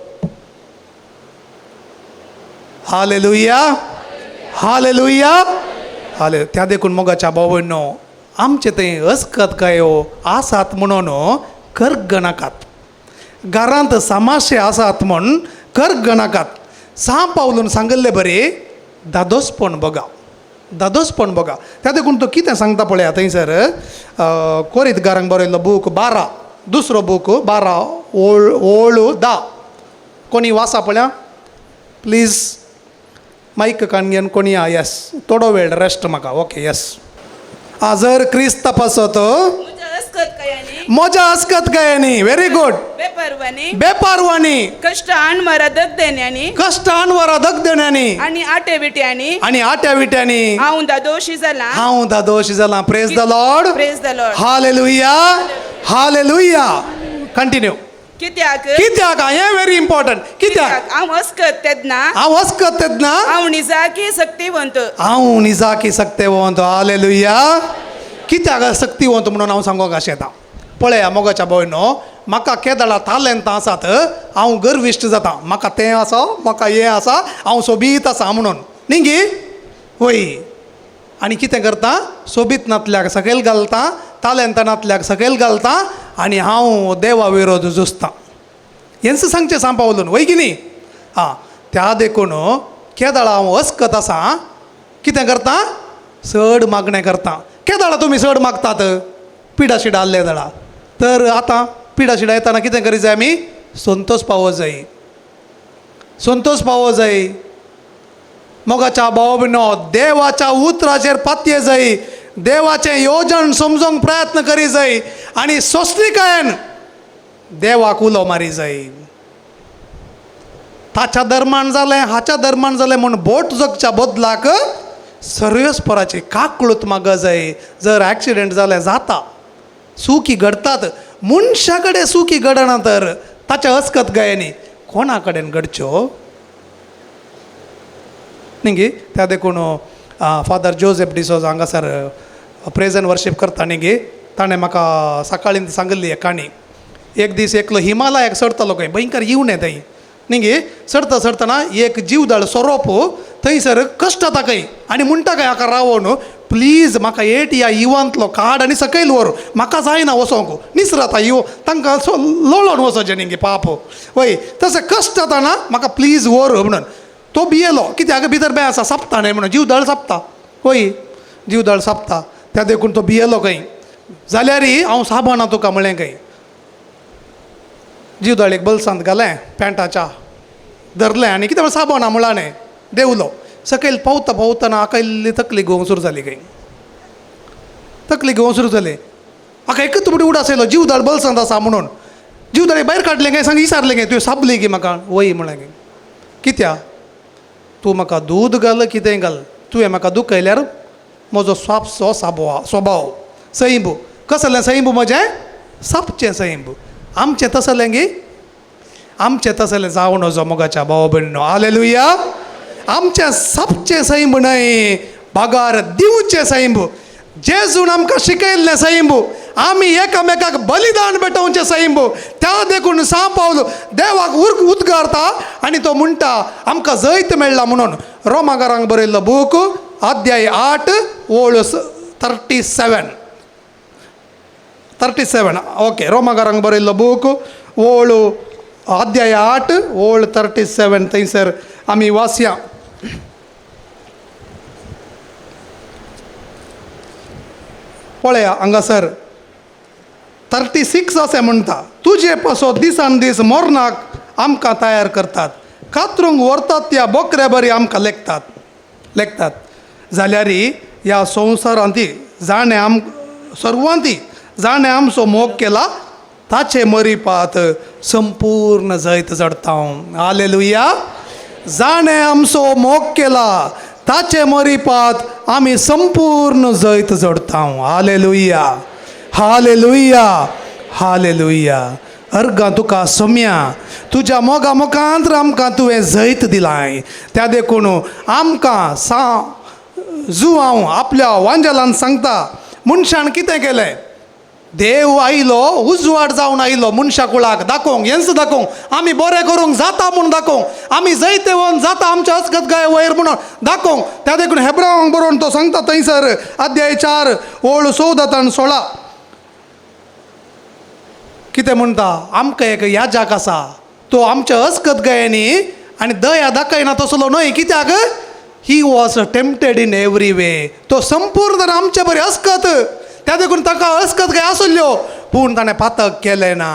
हालेलुया, हालेलुया, हाले. त्या देखून मोगाच्या भाव भयणो, आमचे थंय अस्कत कायो आसात म्हणून करगनाकात, घरांत समाशे आसात म्हूण करगनाकात. सा पावलून सांगिल्ले बरे दादोसपण बघा, दादोसपण बघा. त्या देखून तो कितें सांगता पळया थंयसर कोरीतगारांक बरयल्लो बूक 12, दुसरो बूक 12 ओळ 10. कोणी वाचा पळया प्लीज, मायक कान घेवन कोणी. आं येस, थोडो वेळ रेस्ट म्हाका. ओके येस. आं जर क्रिस्त पासत म्हज्या अस्कत गायांनी, व्हेरी गुड, बेपर्वानी, बेपारवाणी, कश्ट आणवरा दगदेण्यांनी, कश्ट आणवरा दगदेण्यांनी, आनी आटे विट्यांनी, आनी आट्या विट्यांनी हांव दादोशी जाला, हांव दादोशी जाला. Praise the Lord, praise the Lord, hallelujah, hallelujah. Continue. कित्याक, कित्याक हें व्हेरी इम्पॉर्टंट. कित्याक हांव अस्कत तेन्ना, हांव अस्कत तेन्ना हांव निजाकी सक्तिवंत, हांव निजाकी सक्तेवंत. हालेलुया. कित्याक सक्तिवंत म्हणून हांव सांगूंक आशेता पळया मोगाच्या भयणो, म्हाका केदळा तालेंतां आसात, हांव गर्विश्ट जाता, म्हाका तें आसा, म्हाका हें आसा, हांव सोबीत आसा म्हणून न्ही गी. वय, आनी कितें करता, सोबीत नातल्याक सकयल घालता, तालेंतां नातल्याक सकयल घालता आनी हांव देवा विरोध झुजता. हेंच सांगचें सांव पावलून, वय की न्ही. आं त्या देखून केदळा हांव अस्कत आसा, कितें करता, चड मागणें करता. केदळा तुमी चड मागतात, पिडा शिडा आहले दळा, तर आतां पिडा शिडा येतना कितें करी जाय, आमी संतोष पावो जाय, संतोष पावो जाय. मोगाच्या भाव भयणो, देवाच्या उतराचेर पातये जाय, देवाचें योजन समजूंक प्रयत्न करी जाय आनी सोंसणीकायेन देवाक उलो मारी जाय. ताच्या धर्मान जालें, हाच्या धर्मान जालें म्हूण बोट जगच्या बदलाक सर्वेस्पराची काकळूत माग जाय. जर एक्सिडेंट जालें, जाता, सुकी घडटात, मनशा कडेन सुकी घडना तर ताच्या अस्कत गायांनी कोणा कडेन घडच्यो न्ही गी. त्या देखून फादर जोसेफ डिसोजा हांगासर प्रेज एंड वर्शीप करता न्ही गी, ताणें म्हाका सकाळीं सांगिल्ली एक काणी. एक दीस एकलो हिमालयाक चडतालो खंय, भयंकर येवणें थंय न्ही गी. चडता चडतना एक जीवदाळ सोरोप थंयसर कश्ट जाता खंय आनी म्हणटा खंय हाका रावोन प्लीज म्हाका एट ह्या इवांतलो काड आनी सकयल व्हर, म्हाका जायना वचोंक, निसराता इव तांकां लोळोन वचोचें न्ही पाप. वय तशें कश्ट जाता ना, म्हाका प्लीज व्हर म्हणून. तो भियेलो, कित्याक भितर बें आसा सापता न्हय म्हणून, जीव दळ सापता, वय जीव दळ सापता, त्या देखून तो भियेलो खंय. जाल्यार हांव साबणा तुका म्हळें खंय. जीव दळेक बलसांत घालें पॅन्टाच्या धरलें आनी कितें साबणा म्हळां न्हय, देंवलो. सकयल पावता पावतना हाका इल्ली तकली घेवंक सुरू जाली खंय, तकली घेवंक सुरू जाली. हाका एकच फुडें उडास येयलो, जीव दळ बलसांत आसा म्हणून. जीव दळे भायर काडलें काय सांग विचारलें काय, तुवें साबली की म्हाका? वय म्हळें खंय. कित्या तूं म्हाका दूद घाल कितें घाल, तुवें म्हाका दुखयल्यार म्हजो स्वापसो साबवा स्वभाव सैंब. कसलें सैंब म्हजें? सापचें सैंब. आमचें तसलें गी, आमचें तसलें जावं नजो मोगाच्या भाव भयणीनो. हालेलुया. आमचें सापचें सैंब न्हय, बागार दिवचें सैंब. जेजून आमकां शिकयल्लें सैंब, आमी एकामेकाक बलिदान भेटोवचें सैंब. त्या देखून सां पावल देवाक उद्गारता आनी तो म्हणटा आमकां जैत मेळ्ळा म्हणून. रोमागारांक बरयल्लो बूक अध्याय 8 ओळ 37, 37. ओके, रोमागारांक बरयल्लो बूक ओळ अध्याय 8 ओळ 37 थंयसर आमी वाचया. पळया हांगासर 36 अशें म्हणटा, तुजे पासो दिसान दीस मरणाक आमकां तयार करतात, कातरूंक व्हरतात त्या बोकऱ्या बरी आमकां लेखतात लेखतात. जाल्यार ह्या संवसारांत जाणें आम सर्वांती जाणें आमचो मोग केला ताचे मरिपात संपूर्ण जैत जडता. हालेलुया. जाणें आमचो मोग केला ताचे मरिपात आमी संपूर्ण जैत जोडता. Hallelujah, hallelujah, hallelujah. अर्गां तुका सोम्या, तुज्या मोगा मोगांत आमकां तुवें जैत दिलाय. त्या देखून आमकां सा जू हांव आपल्या वांजेलान सांगता, मनशान कितें केलें? देव आयलो, उजवाड जावन आयलो मनशा कुळाक दाखोवंक, हेंच दाखोवंक आमी बरें करूंक जाता म्हूण दाखोवंक, आमी जैतेवन जाता आमच्या अस्कत गाय वयर म्हणून दाखोवंक. त्या देखून हेब्रावांक बरोवन तो सांगता थंयसर अध्याय 4 ओळ 14 आनी 16 कितें म्हणटा, आमकां एक याजाक आसा, तो आमच्या अस्कत गायांनी आनी दया दाखयना तसलो न्हय. कित्याक? He was tempted in every way. तो संपूर्ण आमचे बरे अस्कत, त्या देखून ताका अस्कत काय आसल्यो, पूण ताणें पातक केलें ना,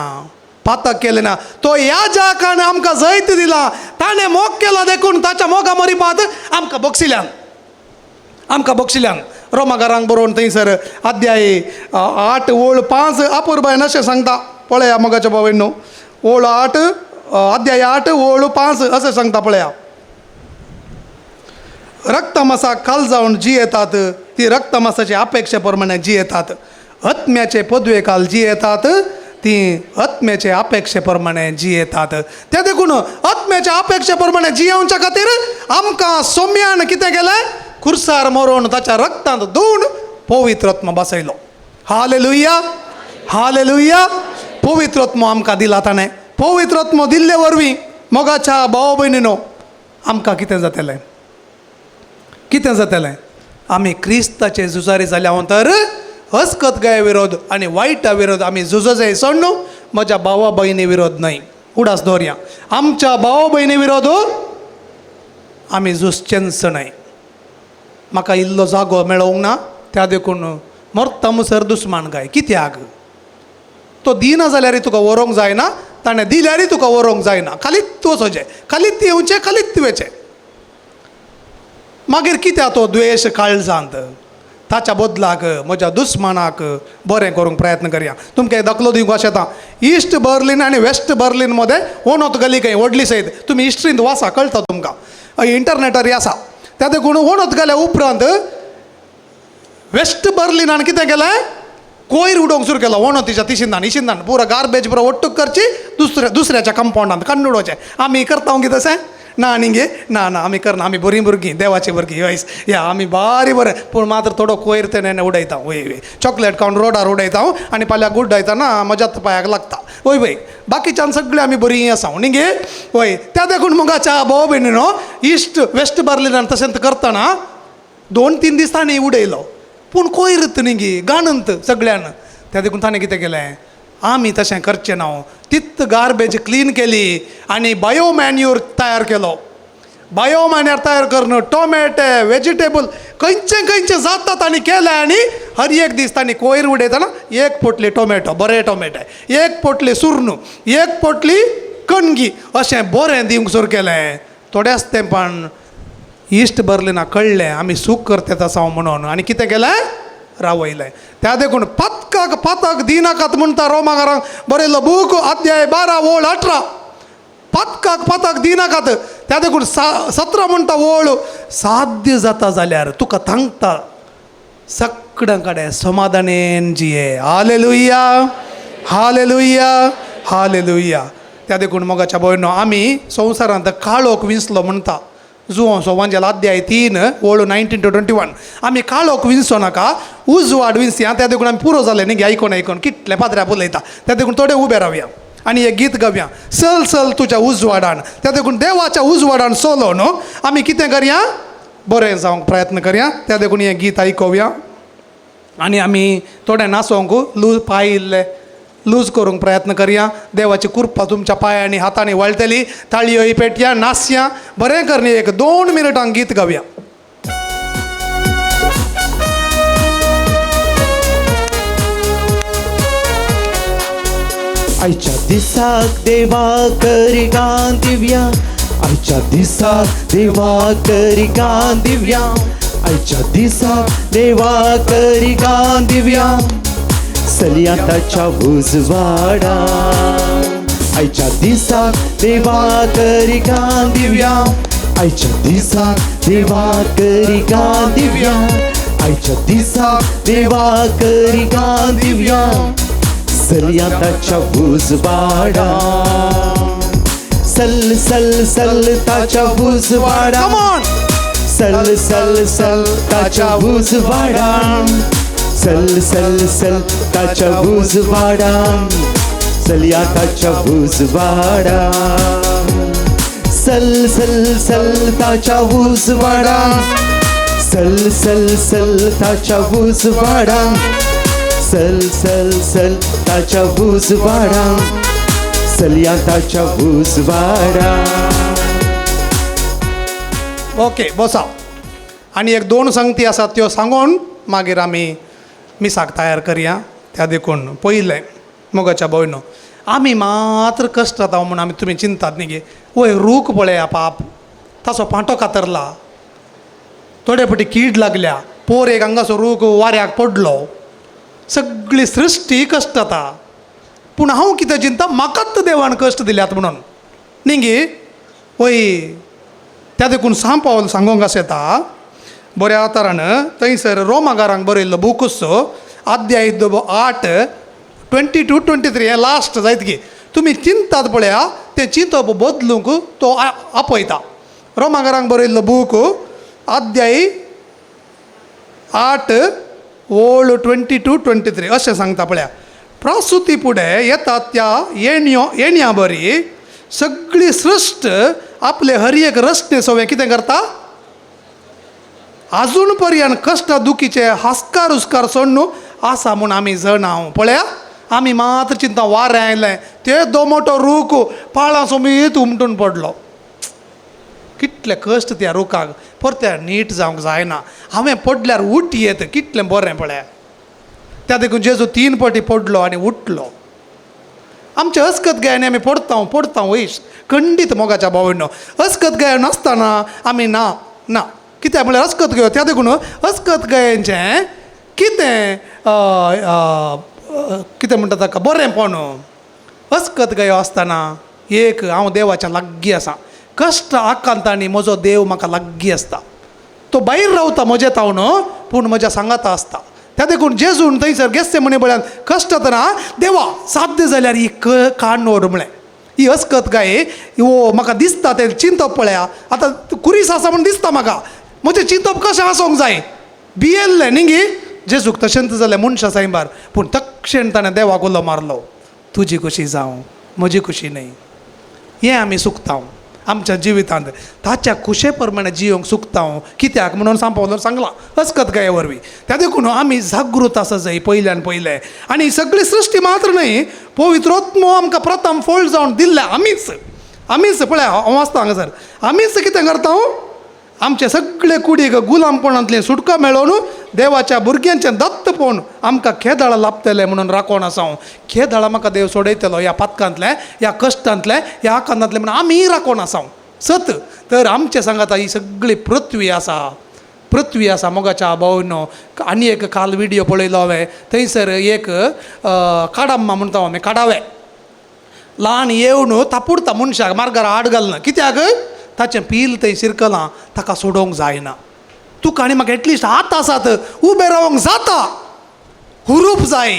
पातक केलें ना. तो याजकान आमकां जैत दिला, ताणें मोग केला देखून ताच्या मोगा मरिपात आमकां बक्षिल्यान, आमकां बक्षिल्यान. रोमागारांक बरोवन थंयसर अध्याय 8 ओळ 5 अपुरबायन अशें सांगता. पळया मोगाच्या भाव न्हू, ओळ 8 अध्याय 8 ओळ 5 अशें सांगता. पळया, रक्तमासाक काल जावन जियेतात ती रक्तमासाचे अपेक्षे प्रमाणे जियेतात, आत्म्याचे पदवे काल जियेतात ती आत्म्याचे अपेक्षे प्रमाणे जियेतात. ते देखून आत्म्याच्या अपेक्षे प्रमाणे जियेवच्या खातीर आमकां सोम्यान कितें केलें? खुर्सार मरोवन ताच्या रक्तांत धुवन पवित्र आत्मा बसयलो. Hallelujah, hallelujah. पवित्र आत्मो आमकां दिला ताणें. पवित्र आत्मो दिल्ले वरवीं मोगाच्या भाव भयणीनो आमकां कितें जातलें? कितें जातलें? आमी क्रिस्ताचे झुजारी जाल्या तर हसकत गाय विरोध आनी वायटा विरोध आमी झुजोजाय सोड न्हू, म्हज्या भावा भयणी विरोध न्हय. उडास दवरया, आमच्या भावा भयणी विरोध आमी झुजचेंच न्हय. म्हाका इल्लो जागो मेळोवंक ना, त्या देखून मरता मुसर दुस्मान गाय. कित्याक? तो दिना जाल्यार तुका व्हरूंक जायना, ताणें दिल्यारय तुका व्हरूंक जायना. खालीच वचोचें, खालीच येवचें, खालीच वचें. मागीर कित्याक तो द्वेश काळजांत? ताच्या बदलाक म्हज्या दुस्मानाक बरें करूंक प्रयत्न करया. तुमकां दाखलो दिवंक अशें येता, इस्ट बर्लिन आनी वेस्ट बर्लिन मदें वणत गली खंय व्हडली सयत, तुमी हिस्ट्रींत वाचा कळटा तुमकां, इंटरनेटार आसा. त्या देखून वणत घाल्या उपरांत वेस्ट बर्लिनान कितें केलें? कोयर उडोवंक सुरू केलो वणतीच्या तिशिंदान इशिंदान, पुरो गार्बेज पुरो ಒಟ್ಟು करची दुसऱ्याच्या कंपावंडांत काडून उडोवचें. आमी करता गे तशें? ना न्ही गे, ना ना, आमी करना, आमी बरीं भुरगीं, देवाची भुरगीं. हय या, आमी बारी बरें, पूण मात्र थोडो कोयर तेणे उडयता. वय वय, चॉकलेट खावन रोडार उडयता आनी फाल्यां गुड्डायतना म्हज्याच पांयाक लागता. वय वय, बाकीच्यान सगळीं आमी बरीं आसा न्ही गे. वय, त्या देखून मुगाच्या भाव भयणी न्हू इस्ट वेस्ट बर्लिनान तशें करतना 2-3 दीस ताणें उडयलो. पूण कोयर न्ही गी गाणंत सगळ्यान. त्या देखून ताणें कितें केलें, आमी तशें करचें ना, तित गार्बेज क्लीन केली आनी बायो मॅन्यूर तयार केलो. बायो मॅन्यूर तयार करून टोमॅटे वेजिटेबल खंयचे खंयचे जाता तांणी केलें आनी हर एक दीस तांणी कोयर उडयतना एक पोटली टोमॅटो, बरें टोमॅटो, एक पोटली सुर्णू, एक पोटली कणगी अशें बरें दिवंक सुरू केलें. थोड्याच तेंपान इश्ट बरले कळ्ळें आमी सूख करतात आसा म्हणून आनी कितें केलें, रावयलें. त्या देखून पातकाक पातक दिनाकात म्हणटा रोमाकारांक बरयल्लो बूक अध्याय 12 ओळ 18, पातकाक पातक दिनाकात. त्या देखून 17 म्हणटा ओळ, साध्य जाता जाल्यार तुका थांगता सगळ्यां कडेन समाधानेन जिये. Hallelujah, hallelujah, hallelujah. त्या देखून मोगाच्या भयणो आमी संवसारांत काळोख विंचलो म्हणटा जुवां सोवांजेल अध्याय 3 ओळ 19 to 21. आमी काळोख विंचो नाका, उजवाड विंचया. त्या देखून आमी पुरो जालें न्ही आयकोन आयकोन कितलें पात्र्या उलयता. त्या देखून थोडे उबे रावया आनी एक गीत गावया, चल चल तुज्या उजवाडान. त्या देखून देवाच्या उजवाडान चलो न्हू आमी कितें करया, बरें जावंक प्रयत्न करया. त्या देखून हें गीत आयकोवया आनी आमी थोडे नाचोंक लूज पांय इल्ले लूज करूंक प्रयत्न करया. देवाची कृपा तुमच्या पांयांनी हातांनी वळटली. ताळयोय पेटया, नाचया, बरें करणी. एक 2 मिनटांक गीत गावया. आयच्या दिसाक देवा करी गान दिव्या, आयच्या दिसाक देवा करी गान दिव्या, आयच्या दिसाक देवा करी गान दिव्या, चलया ताच्या उजवाडा. आयच्या दिसाक देवा करी गान दिव्या, आयच्या दिसाक देवा करी गान दिव्या, आयच्या दिसाक देवा करी गान दिव्या, चलया ताच्या उजवाडा. सल सल सल ताच्या उजवाडा, सल सल सल ताच्या उजवाडा, सल सल सल ताच्या उजवाडा, चलया ताच्या उजवाडा. सल सल सल ताच्या उजवाडा, सल सल सल ताच्या उजवाडा, सल सल सल ताच्या उजवाडा, चलया ताच्या उजवाडा. ओके बसा. आनी एक 2 संगती आसात त्यो सांगून मागीर आमी मिसाक तयार करया. त्या देखून पयलें मोगाच्या भयणो आमी मात्र कश्ट जाता म्हूण आमी तुमी चिंतात न्ही गे. वय रूख पळया पाप, ताचो पांटो कातरला, थोडे फावटी कीड लागल्या, पोर एक हांगासो रूख वाऱ्याक पडलो, सगळी सृश्टी कश्ट जाता. पूण हांव कितें चिंता, म्हाकाच देवान कश्ट दिल्यात म्हणून न्ही गे. वय त्या देखून सांग पावल सांगूंक आस येता बऱ्या तरान थंयसर रोमागारांक बरयल्लो बुकूच अध्याय 8 22 to 23 हें लास्ट जायत की तुमी चिंतात पळया, तें चिंतप बदलूंक तो आपयता. रोमागारांक बरयल्लो बूक अध्याय 8 ओळ 22 to 23 अशें सांगता पळया. प्रासुती फुडें येतात त्या येण्या बरी सगळी सृश्ट आपले हर एक रस्ते सवें कितें करता, आजून पर्यंत कश्ट दुखीचे हास्कार हुस्कार सोडून आसा म्हूण आमी जाणा. पळया आमी मात्र चिंता, वारें आयलें ते दोमोटो रूख पाळां समेत उमटून पडलो. कितले कश्ट त्या रुखाक, परते नीट जावंक जायना. हांवें पडल्यार उठ येत कितलें बरें पळया. त्या देखून जेजू 3 फावटी पडलो आनी उठलो. आमचे अस्कत गायन आमी पडता पडता वयश खंडीत मोगाच्या भावनो. अस्कत गायन नासतना आमी ना ना कित्याक म्हळ्यार अस्कत गायो. त्या देखून अस्कत गायनचें कितें कितें म्हणटा ताका बरेंपण. अस्कत गायो आसतना एक हांव देवाच्या लागीं आसा, कश्ट आकांतांनी म्हजो देव म्हाका लागीं आसता. तो भायर रावता म्हजे तावन पूण म्हज्या सांगाता आसता. त्या देखून जेजून थंयसर गेस्ते म्हणे बळ्यान कश्ट जातना देवा साध्य जाल्यार ही काणोड म्हळें, ही अस्कत गाय हो म्हाका दिसता तें चिंतप पळया. आतां कुरीस आसा म्हूण दिसता म्हाका, म्हजें चिंतप कशें आसूंक जाय, भियेल्लें न्ही गे. जेजूक तशेंच जालें मनशां सायबार, पूण तक्षण ताणें देवाक उलो मारलो, तुजी खुशी जावं म्हजी खुशी न्हय. हें आमी चुकता. आमच्या जिवितांत ताच्या खुशे प्रमाणे जियोंक सुकता हांव कित्याक म्हणून सांपवलो सांगलां अस्कत गाये वरवीं. त्या देखून आमी जागृत आसा जाय पयल्यान पयलें. आनी सगळी सृश्टी मात्र न्हय, पवित्रोत्मो आमकां प्रथम फोळ जावन दिल्ल्या आमीच आमीच पळय हांव वाचता हांगासर आमीच कितें करता हांव आमचे सगळे कुडीक गुलामपणांतलें सुटका मेळोवन देवाच्या भुरग्यांचें दत्तपण आमकां खेदाळा लाभतलें म्हणून राखोन आसा हांव. खेदाळा म्हाका देव सोडयतलो ह्या पातकांतलें, ह्या कश्टांतलें, ह्या आकांतांतलें म्हणून आमी राखोन आसा हांव सत. तर आमचे सांगाता ही सगळी पृथ्वी आसा, पृथ्वी आसा मोगाच्या भावनो. आनी एक काल व्हिडियो पळयलो हांवें, थंयसर एक काडाम्मा म्हणटा आमी, काडावे ल्हान येवन तापुडता मनशाक मार्गार आड घालना, कित्याक ताचें पील थंय शिरकलां, ताका सोडोवंक जायना. तुका आनी म्हाका एटलिस्ट हात आसात, उबें रावंक जाता, हुरूप जाय.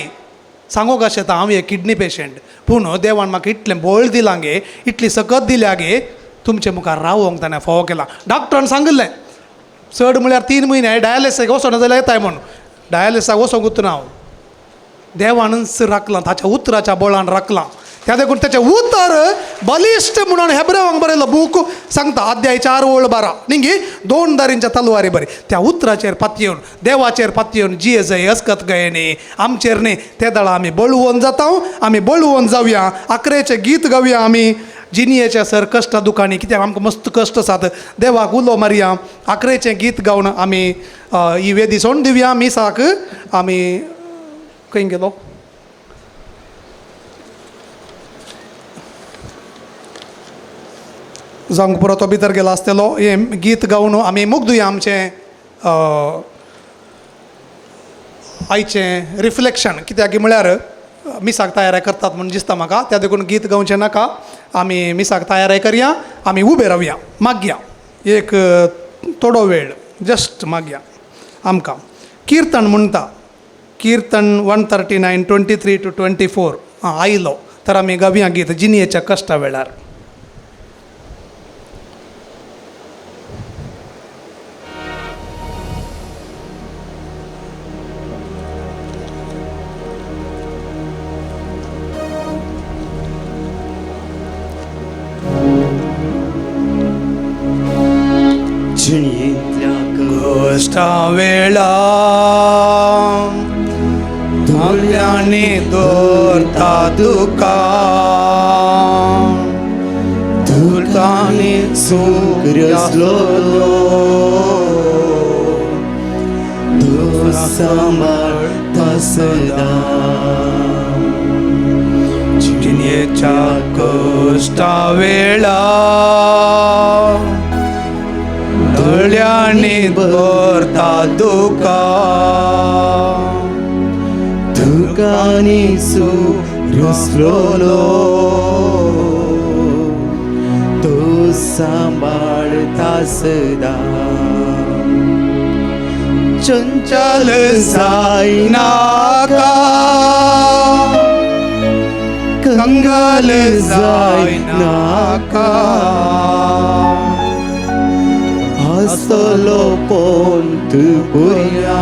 सांगूंक अशें आतां हांव एक किडनी पेशंट, पूण देवान म्हाका इतलें बळ दिलां गे, इतली सकत दिल्या गे, तुमचे मुखार रावोंक ताणें फावो केलां. डॉक्टरान सांगिल्लें चड म्हळ्यार 3 म्हयने डायलिसाक वचना जाल्यार येताय म्हूण, डायलिसाक वचोंकूच ना हांव. देवानूच राखलां, ताच्या उतराच्या बळान राखलां. त्या देखून ताचें उतर बलिश्ट म्हणून हेब्रेवांक बरयलो बूक सांगता, अध्याय 4 ओळ 12 न्ही, 2 दारींच्या तलवारी बरी. त्या उतराचेर पातयेवन, देवाचेर पातयेवन जिये जय अस्कत गये न्ही आमचेर न्ही, ते दळा आमी बळवून जाता, आमी बळवून जावया. आकरेचें गीत गावया आमी जिणयेच्या सर कश्टा दुकांनी, कित्याक आमकां मस्त कश्ट आसात. देवाक उलो मारया, आकरेचें गीत गावन आमी ही वेदी सोडून दिवया. मिसाक आमी खंय गेलो? जावंक पुरो तो भितर गेलो आसतलो. हें गीत गावन आमी मुग्दुया आमचें आयचें रिफ्लेक्शन, कित्याक म्हळ्यार मिसाक तयारी करतात म्हूण दिसता म्हाका. त्या देखून गीत गावचें नाका, आमी मिसाक तयारी करया, आमी उबे रावया, मागया एक थोडो वेळ जस्ट मागया आमकां. किर्तन म्हणटा, किर्तन 139 23 to 24 आं आयलो तर आमी गावया गीत जिणयेच्या कश्टा वेळार. कश्टा वेळा धुल्यांनी दवरता दुकां, धुल्यांनी सुरसलो तूं सांबाळटा सदां जिणयेच्या कश्टा वेळा धुल्यांनी भरता दुकां, दुकांनी सुरसलो तूं सांबाळटा सदां. चंचल जायनाका, कंगाल जायनाका, आसतलो पोंत पुरया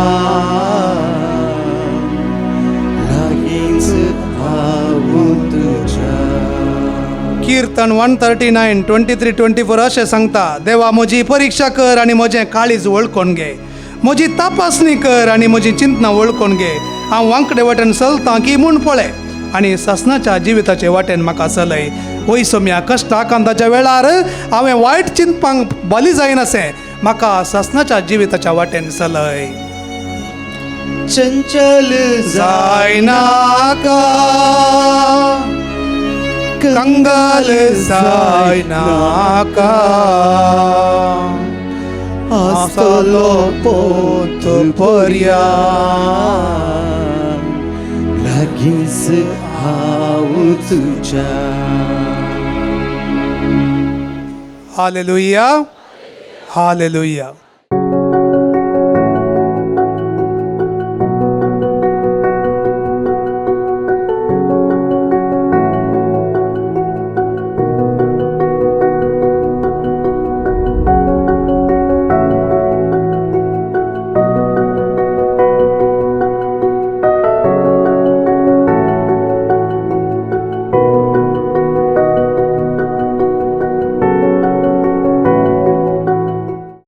लागींच हांव तुज्या. किर्तन 139 23 24 अशें सांगता, देवा म्हजी परिक्षा कर आनी म्हजें काळीज वळखून घे, म्हजी तपासणी कर आनी म्हजी चिंतनां वळखून घे. हांव वांकडे वाटेन चलतां की म्हूण पळय आनी सासणाच्या जिविताचे वाटेन म्हाका चलय. वय सोम्या कश्टा आकांताच्या वेळार हांवें वायट चिंतपांक बली जायनासें, म्हाका सासणाच्या जिविताच्या वाटेन चलय. चंचल जायनाका, कंगाल जायनाका, आसतलो पोंत पर्या लागींच हांव तुज्या. Hallelujah, hallelujah.